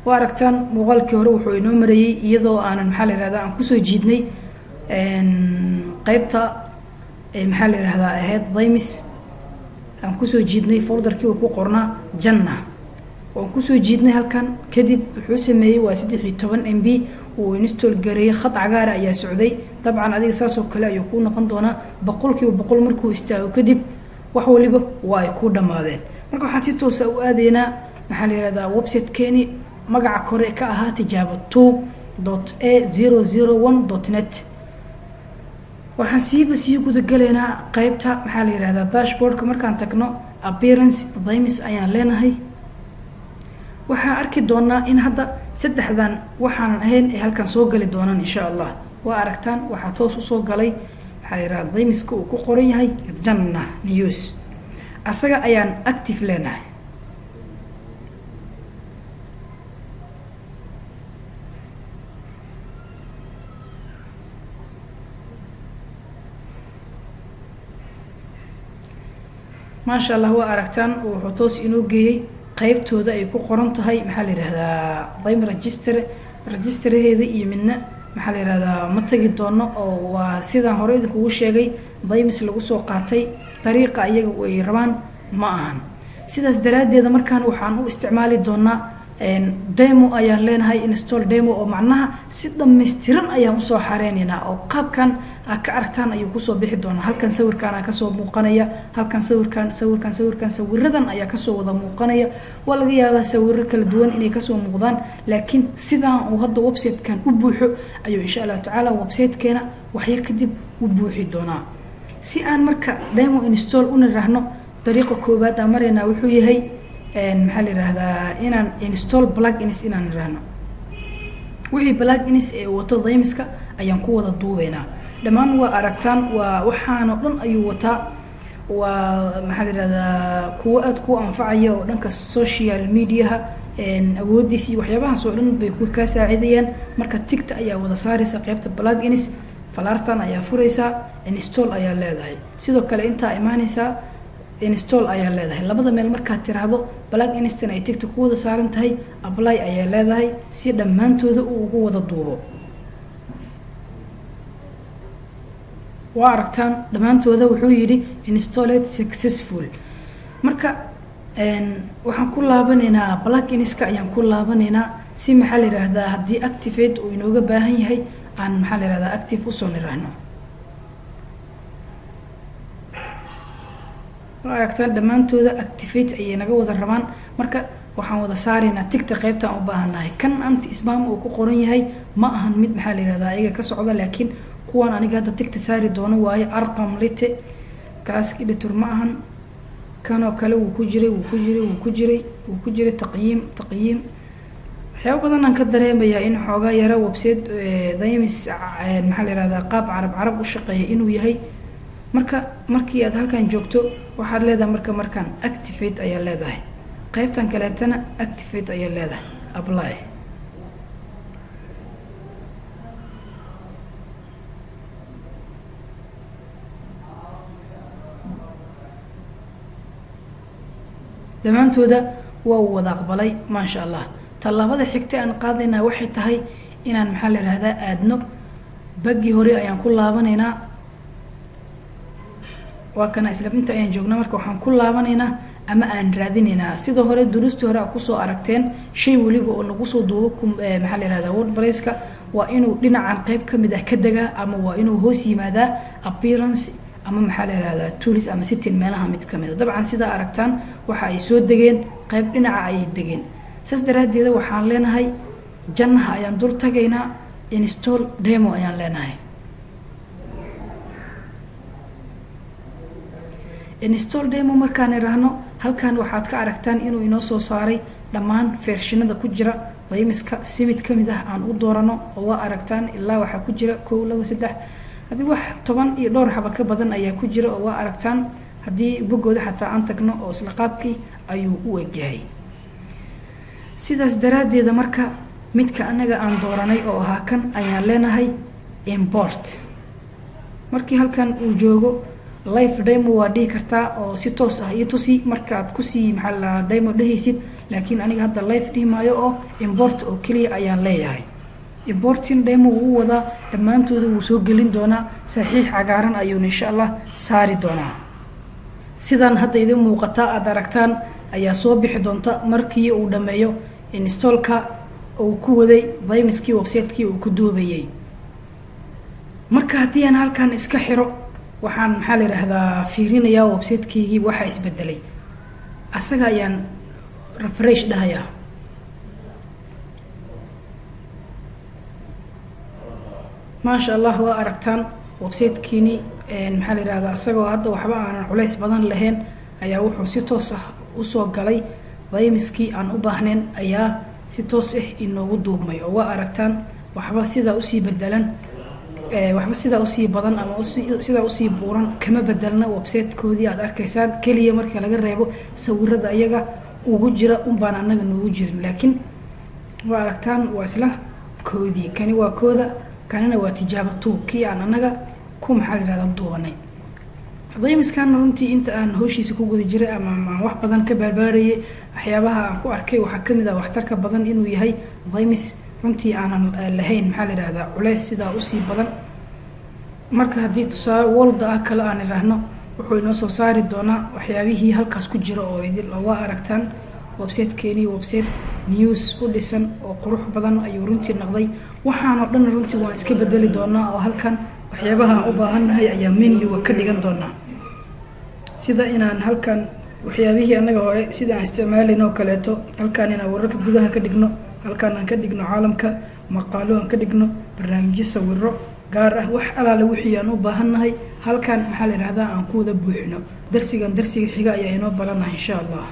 Waa aragtaan, muuqaalkii hore wuxuu inoo marayey iyadoo aanan, maxaa la yihahdaa, aan kusoo jiidnay qeybta, maxaa la yihahdaa, ahayd themes. Aan kusoo jiidnay folderkii uu ku qornaa Janna, waan kusoo jiidnay halkan. Kadib wuxuu sameeyey waa 13 MB uu install gareeyey. Khad cagaara ayaa socday. Dabcan adiga saasoo kale ayuu kuu noqon doonaa. 100% markuu istaago kadib, wax waliba waa ay ku dhammaadeen. Marka waxaan si toosa u aadaynaa, maxaa la yihahdaa, website-keeni magaca kore ka ahaa tijaabo 2.a001.net. Waxaan siiba sii gudagalaynaa qeybta, maxaa la yihahdaa, dashboardka. Markaan tagno appearance, themes ayaan leenahay. Waxaan arki doonaa in hadda saddexdan waxaanan ahayn ay halkan soo gali doonaan, insha Allah. Waa aragtaan, waxaa toos usoo galay, maxaa la yihahda, themeska uu ku qoran yahay Janna News. Asaga ayaan active leenahay. Maasha Allah, waa aragtaan, wuxuu toos inoo geeyey qeybtooda ay ku qoran tahay, maxaa la yihahdaa, theme register. Registeraheeda iyo midna, maxaa la yihahdaa, ma tagi doono, oo waa sidaan hore idinkugu sheegay, themes lagu soo qaatay dariiqa iyaga ay rabaan ma ahan. Sidaas daraaddeeda markaan waxaan u isticmaali doonaa demo ayaan leenahay, install demo, oo macnaha si dhammaystiran ayaan usoo xareynaynaa, oo qaabkan aad ka aragtaan ayuu kusoo bixi doonaa. Halkan sawirkaan kasoo muuqanaya, halkan sawirkan, sawirkan, sawirkan, sawiradan ayaa kasoo wada muuqanaya. Waa laga yaabaa sawiro kala duwan inay kasoo muuqdaan, laakiin sidaan uu hadda website-kan u buuxo ayuu, insha Allahu tacaala, website-keena waxyar kadib u buuxi doonaa. Si aan marka demo install u niraahno, dariiqa koowaad aan maraynaa wuxuu yahay, maxaa la yihahdaa, inaan install plugins inaan niraahno. Wixii plugins ee wato themeska ayaan ku wada duubeynaa dhammaan. Waa aragtaan, waa waxaanoo dhan ayuu wataa. Waa, maxaa la yihahdaa, kuwo aada ku anfacaya oo dhanka social mediaha awoodiis iyo waxyaabahaas oo dhan bay kaa saacidayaan. Marka tickta ayaa wada saaraysa qeybta plugins, falaartan ayaa furaysaa, install ayaa leedahay. Sidoo kale intaa imaaneysaa, install ayaa leedahay. Labada meel markaad tiraahdo, pluginstan ay tickta ku wada saaran tahay, apply ayaa leedahay si dhammaantooda uu ugu wada duubo. Waa aragtaan, dhammaantooda wuxuu yidhi installed successful. Marka waxaan ku laabanaynaa pluginska ayaan ku laabanaynaa, si, maxaa la yihahdaa, haddii activate uu inooga baahan yahay aan, maxaa la yihahdaa, active usoo niraahno. Waa aragtaan, dhammaantooda activate ayay naga wada rabaan. Marka waxaan wada saaraynaa tickta qeybtaan u baahannahay. Kan anti spam uu ku qoran yahay ma ahan mid, maxaa la yihahdaa, ayaga ka socda, laakiin kuwaan aniga hadda tickta saari doono waayo. Arqam lite classic editor ma ahan. Kanoo kale wuu ku jiray, wuu ku jiray, wuu ku jiray, wuu ku jiray. Taqyiim, taqyiim, waxyaaba badan aan ka dareemayaa in xoogaa yara website themes, maxaa la yihahdaa, qaab Carab Carab u shaqeeya inuu yahay. Marka markii aad halkan joogto, waxaad leedahay marka markaan activate ayaa leedahay, qeybtan kaleetana activate ayaa leedahay, apply. Dhammaantooda waa uu wada aqbalay, maasha Allah. Tallaabada xigta aan qaadaynaa waxay tahay inaan, maxaa la yihahdaa, aadno baggii hore ayaan ku laabanaynaa. Waa kana, isla inta ayaan joognaa. Marka waxaan ku laabanaynaa ama aan raadinaynaa sida hore duruustii hore a kusoo aragteen, shay weliba oo lagu soo duubo, maxaa la yihahdaa, WordPresska, waa inuu dhinacan qeyb kamid ah ka degaa ama waa inuu hoos yimaadaa appearance ama, maxaa la yihahdaa, tools ama setting, meelaha mid kamid a. Dabcan sidaa aragtaan, waxa ay soo degeen qeyb dhinaca ayay degeen. Saas daraaddeeda waxaan leenahay Jannaha ayaan dul tagaynaa, install demo ayaan leenahay. Install demo markaan iraahno, halkan waxaad ka aragtaan inuu inoo soo saaray dhammaan versionada ku jira themeska. Si mid kamid ah aan u doorano, oo waa aragtaan, ilaa waxaa ku jira kow, laba, saddex, haddii wax 10 iyo dhowr xaba ka badan ayaa ku jira. Oo waa aragtaan, haddii boggooda xataa aan tagno, oo isla qaabkii ayuu u egyahay. Sidaas daraaddeeda marka midka anaga aan dooranay oo ahaa kan ayaan leenahay import. Markii halkan uu joogo, live demo waa dhihi kartaa oo si toos ah iyo tusi. Markaad kusii, maxaa la, demo dhehaysid, Laakiin aniga hadda live dhihi maayo oo import oo keliya ayaan leeyahay. Importing demo wuu wadaa, dhammaantooda wuu soo gelin doonaa, saxiix cagaaran ayuuna insha Allah saari doonaa. Sidaan hadda idin muuqata, aada aragtaan, ayaa soo bixi doonta markii uu dhammeeyo installka uu ku waday themeskii website-kii uu ku duubayay. Marka haddii aan halkan iska xiro, waxaan, maxaa la yidhaahdaa, fiirinayaa website-keygii waxaa isbedelay. Asaga ayaan refresh dhahayaa. Maasha Allah, waa aragtaan website-kiini, maxaa la yihahdaa, isagoo hadda waxba aanan culays badan lahayn ayaa wuxuu si toos ah usoo galay themeskii aan u baahnayn, ayaa si toos ah inoogu duubmay. Oo waa aragtaan, waxba sidaa usii bedelan, waxba sidaa usii badan ama sidaa usii buuran kama bedelna website-koodii aad arkaysaan. Keliya marka laga reebo sawirada ayaga ugu jira unbaan annaga noogu jirin, laakiin waa aragtaan, waa isla koodii. Kani waa kooda, kanina waa tijaabo two, kii aan annaga ku, maxaa la yihahdaa, duubanay. Themeskan runtii inta aan hawshiisa ku guda jiray ama aan wax badan ka baarbaarayay, waxyaabaha aan ku arkay waxaa kamid ah waxtarka badan inuu yahay themes runtii aanan lahayn, maxaa la yihahdaa, culeys sidaa usii badan. Marka haddii tusaale wolda ah kale aan idhaahno, wuxuu inoo soo saari doonaa waxyaabihii halkaas ku jira oo idin waa aragtaan. Website-keeni website news u dhisan oo qurux badan ayuu runtii noqday. Waxaanoo dhan runtii waan iska bedeli doonaa oo halkan waxyaabaha aan u baahannahay ayaa menuga ka dhigan doonaa, sida inaan halkan waxyaabihii annaga hore sida aan isticmaalayn oo kaleeto, halkan inaan wararka gudaha ka dhigno, halkan aan ka dhigno caalamka, maqaalo aan ka dhigno, barnaamijyo, sawiro gaar ah, wax alaale wixii aan u baahannahay halkan, maxaa la yihahdaa, aan ku wada buuxino. Darsigan darsiga xiga ayaa inoo balanahay insha Allah.